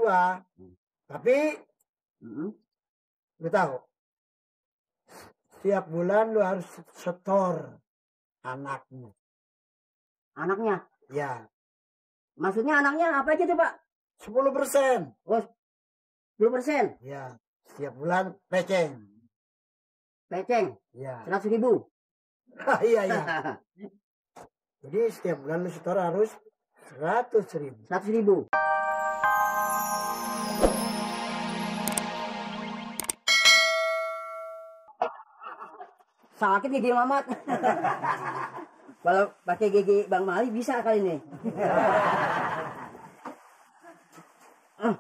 gua. Tapi lu tahu, setiap bulan lu harus setor anaknya. Anaknya? Ya. Maksudnya anaknya apa aja tuh, Pak? 10%. Oh, 10%? Ya. Setiap bulan peceng. Peceng? Ya. 100.000? Iya, iya. Jadi setiap bulan lu setor harus 100.000. 100.000? Sakit gigi Mamat. Kalau pakai gigi Bang Mali bisa kali ini.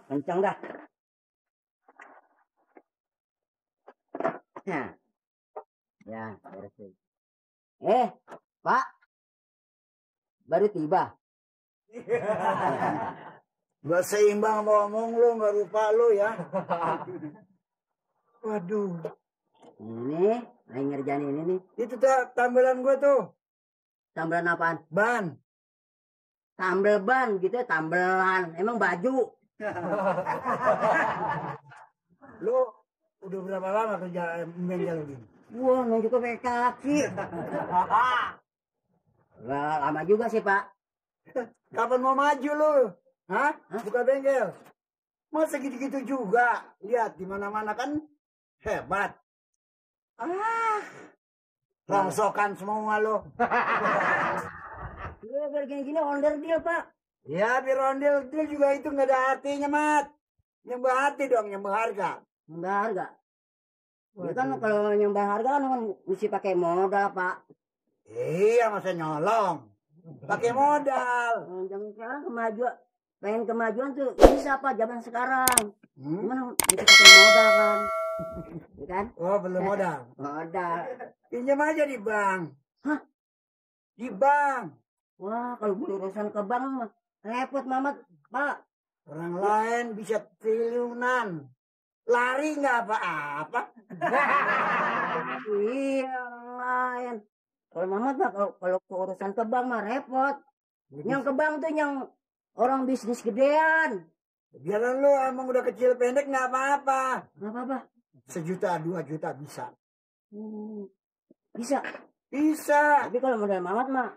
Kencang dah. Ya, beres. Pak. Baru tiba. Gak seimbang ngomong lu, gak lupa lu ya. Waduh. Ini, lagi ngerjain ini nih. Itu tambelan gue tuh. Tambelan apaan? Ban. Tambel ban gitu, tambelan. Emang baju. Lu udah berapa lama kerja bengkel gini? Wah, nunjuk ke pakai kaki. Wah, lama juga sih, Pak. Kapan mau maju lu? Hah? Buka bengkel. Masa gitu-gitu juga? Lihat di mana-mana kan hebat. Rongsokan semua lo. Biar gini-gini onder deal, Pak. Ya, biar ondel deal juga itu nggak ada artinya, Mat. Nyembah hati dong, nyembah harga. Nyembah harga. Ya kan kalau nyembah harga kan mesti pakai modal, Pak. Iya, masa nyolong. Pakai modal. Zaman sekarang pengen kemajuan tuh bisa, Pak, zaman sekarang. Cuman mesti pakai modal kan. Ya kan? Oh, belum modal. Modal. Pinjam aja di bank. Hah? Di bank. Wah, kalau berurusan ke bank mah repot, Mamat, Pak. Orang lain bisa triliunan. Lari nggak apa-apa. Iya, orang lain. Kalau Mamat mah kalau urusan ke bank mah repot. Yang ke bank tuh yang orang bisnis gedean. Biaran lu emang udah kecil pendek nggak apa-apa. Nggak apa-apa. 1 juta, 2 juta bisa. Bisa. Bisa. Tapi kalau modal Mamat mah,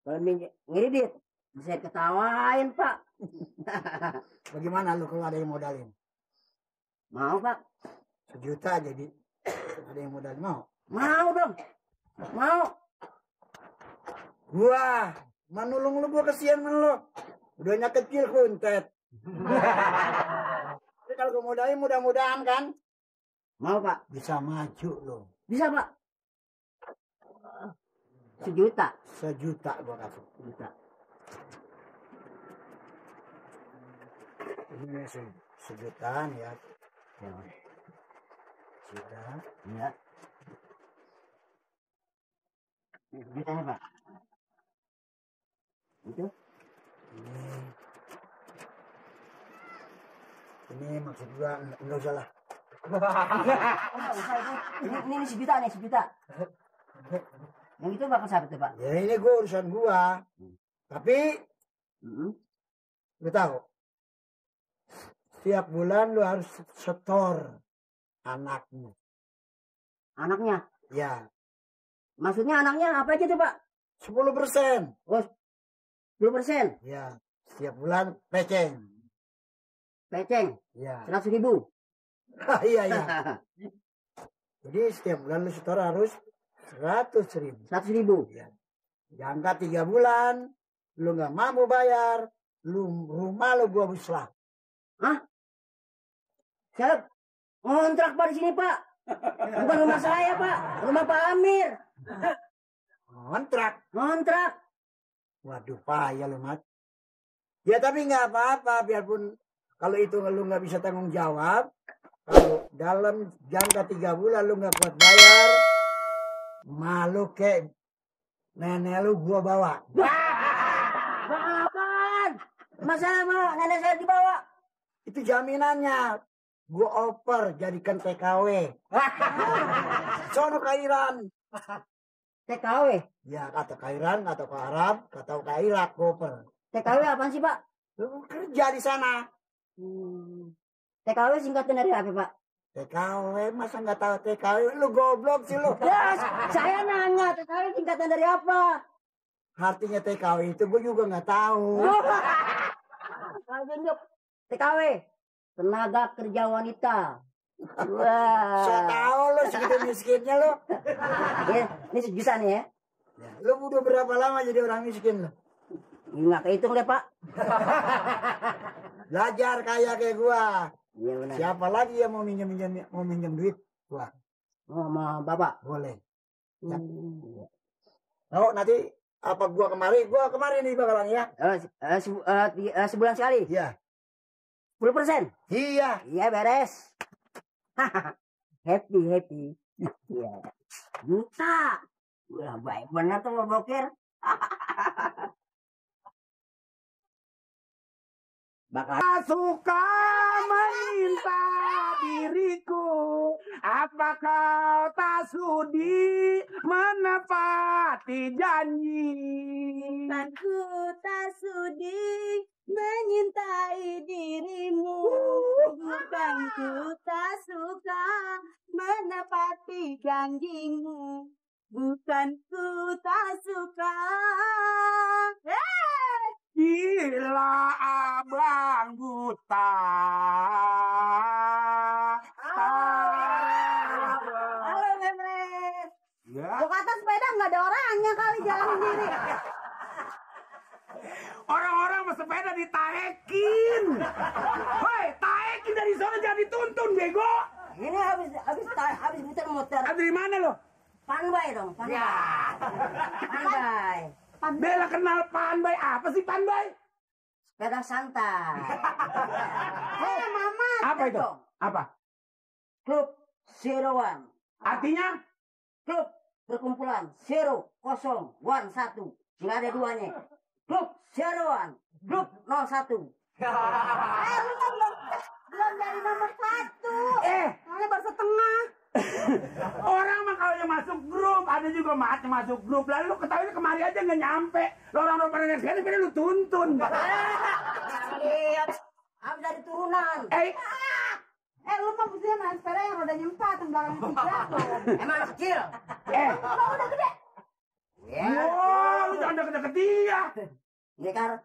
kalau ngirit, bisa ketawain, Pak. Bagaimana lu kalau ada yang modalin? Mau, Pak. 1 juta jadi ada yang modalin, mau? Mau dong. Mau. Gua manulung lu, gua kesian sama lu. Udahnya kecil kuntet. Tapi kalau gua modalin mudah-mudahan kan? Mau, Pak. Bisa maju lo. Bisa, Pak. 1 juta. 1 juta gua kasih. 1 juta. Ini sejutaan ya. Sudah. Ya. Jutanya, Pak. Itu? Ini maksud gua enggak usah lah. Ini 1 juta nih, 1 juta. Yang itu bakal siapa tuh, Pak? Ya ini gua urusan gua. Tapi lu tahu, setiap bulan lu harus setor anaknya. Anaknya? Ya. Maksudnya anaknya apa aja tuh, Pak? 10%. Oh, 10%? Ya. Setiap bulan peceng. Peceng? Ya. 100.000? Iya, iya. Jadi setiap bulan lu setor harus 100.000. 100.000? Ya. Jangka 3 bulan, lu nggak mampu bayar, rumah lu gua muslah. Hah? Saya ngontrak, Pak, di sini, Pak. Bukan rumah saya, Pak. Rumah Pak Amir. Ngontrak. Waduh, payah lu, Mat. Ya tapi nggak apa-apa, biarpun kalau itu lu nggak bisa tanggung jawab, kalau dalam jangka 3 bulan lu nggak kuat bayar, malu kayak nenek lu gua bawa. Apaan? Masalah mah nenek saya dibawa. Itu jaminannya. Gua oper jadikan TKW. Sono kairan. TKW? Ya, kata kairan, atau ke Arab, atau ke Irak, gua oper. TKW apaan sih, Pak? Lu kerja di sana. TKW singkatan dari apa, Pak? TKW, masa nggak tahu TKW? Lu goblok sih lu. Ya, saya nanya, TKW singkatan dari apa? Artinya TKW itu gue juga nggak tahu. TKW, tenaga kerja wanita. Wah. Saya tahu lu segitu miskinnya lu. Ya, ini sejuta nih ya. Ya, lu udah berapa lama jadi orang miskin lu? Nggak kehitung deh, Pak. Belajar kayak gua. Iya benar. Siapa lagi yang mau minjem duit? Gua. Oh, sama Bapak. Boleh. Ya. Oh, nanti apa gua kemari nih bakalan ya. Sebulan sekali. Iya. 10%. Iya. Iya beres. happy. Iya. Juta. Wah, baik benar tuh Pak Bokir. Bakal suka meminta diriku, apa kau tak sudi menepati janji? Kan ku tak sudi menyintai dirimu, bukan ku tak suka menepati janjimu, bukan ku tak suka. Gila abang buta. Halo Memret. Ya. Gua kata sepeda nggak ada orangnya kali jalan sendiri. Orang-orang sama sepeda ditaekin. Hoi, taekin dari sana jangan dituntun, bego. Ini habis muter-muter. Dari mana lo? Panbay dong, Panbay. Ya. Panbay. Bella kenal Panbay. Apa sih Panbay? Sepeda santai. Mama. Apa itu? Apa? Klub 01. Artinya? Klub perkumpulan 0, 0, 1, 1. Nggak ada duanya. Klub 01. Klub 01. Lu kan belum dari nomor 1. Soalnya baru setengah. Orang mah kalau yang masuk grup, ada juga masuk grup. Lalu lu ketahuin kemari aja nggak nyampe. Lo orang-orang pada naik sepeda lu tuntun. Lihat. Habis dari turunan. Lu mah mestinya main sepeda yang rodanya 4, yang belakangnya 3. Emang kecil. Emang udah gede. Ya. Wah, lu jangan deket-deket dia. Ini kan.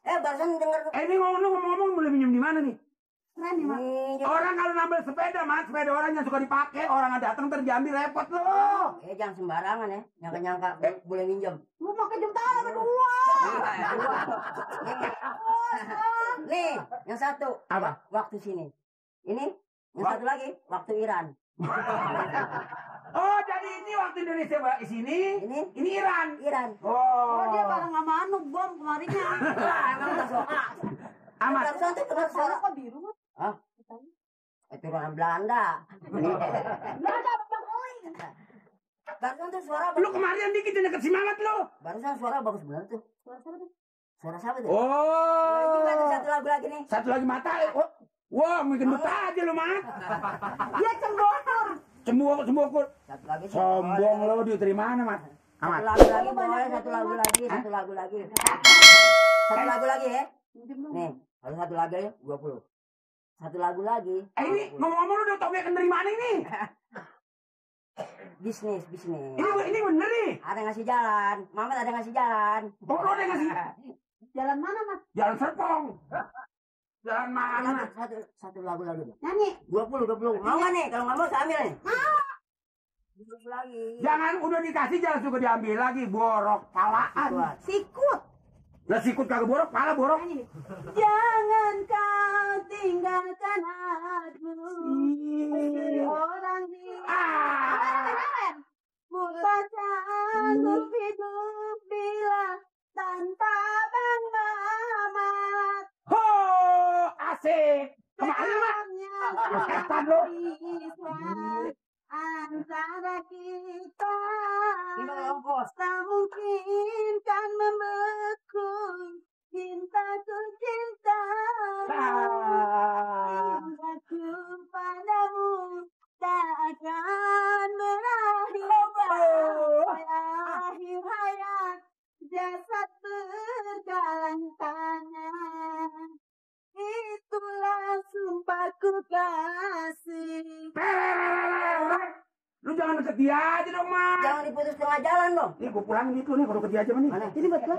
Barusan denger. Ini ngomong-ngomong boleh minjem di mana nih? Keren nih, Mak. Orang kalau nambah sepeda, Mas, sepeda orang yang suka dipakai, orang datang terdiambil repot lo. Jangan sembarangan ya. Nyangka-nyangka boleh minjem. Lu mau ke Jemtara berdua. Nih, yang satu. Apa? Waktu sini. Ini yang satu lagi waktu Iran. Oh, jadi ini waktu Indonesia di sini, ini Iran. Iran. Oh, dia bareng sama Anu bom kemarinnya. Emang tak soal. Amat. Barusan tuh kenapa Suara suara? kok biru, Mak? Hah? Itu orang Belanda. Belanda apa Jokowi? Barusan tuh suara Lu kemarin dikit deket si Mamat lo. Barusan suara bagus bener tuh. Suara siapa tuh? Suara siapa tuh? Oh. Ini juga tuh satu lagu lagi nih. Satu lagi mata. Wah, mungkin buta aja lo, Mat. Dia cembokur. Cembukur. Satu lagi. Sombong lo, duit dari mana, Mat? Satu Amat. lagu lagi boleh, satu lagu lagi, satu lagu lagi. Satu lagu lagi ya. Nih, kalau satu lagu ya 20. Satu lagu lagi. Ini ngomong-ngomong lu udah tau dari mana ini? Bisnis. Ini bener nih. Ada yang ngasih jalan. Mamat ada yang ngasih jalan. Oh, lu ada ngasih Jalan mana, Mas? jalan Serpong. Jalan mana? Satu lagu lagi. Nyanyi. 20. Mau nggak nih? Kalau nggak mau saya ambil nih. Mau. Lagi. Jangan udah dikasih jangan suka diambil lagi. Borok palaan. Sikut. Lah sikut kagak borok, pala borok. Jangan kau tinggalkan aku. Orang di bukan sanggup hidup bila tanpa Bang Mamat. Ho, asik. Kemana, Mak? Setan lo. Antara kita ongkos. tak mungkin kan membeku cintaku cintaku padamu tak akan berakhir akhir hayat jasad berjalan tangan itu itulah sumpahku kasih. Lu jangan deket dia aja dong, Mak. Jangan diputus tengah jalan dong. Nih, gue pulangin itu nih, kalau deket dia aja nih. Mana? Ini buat gua.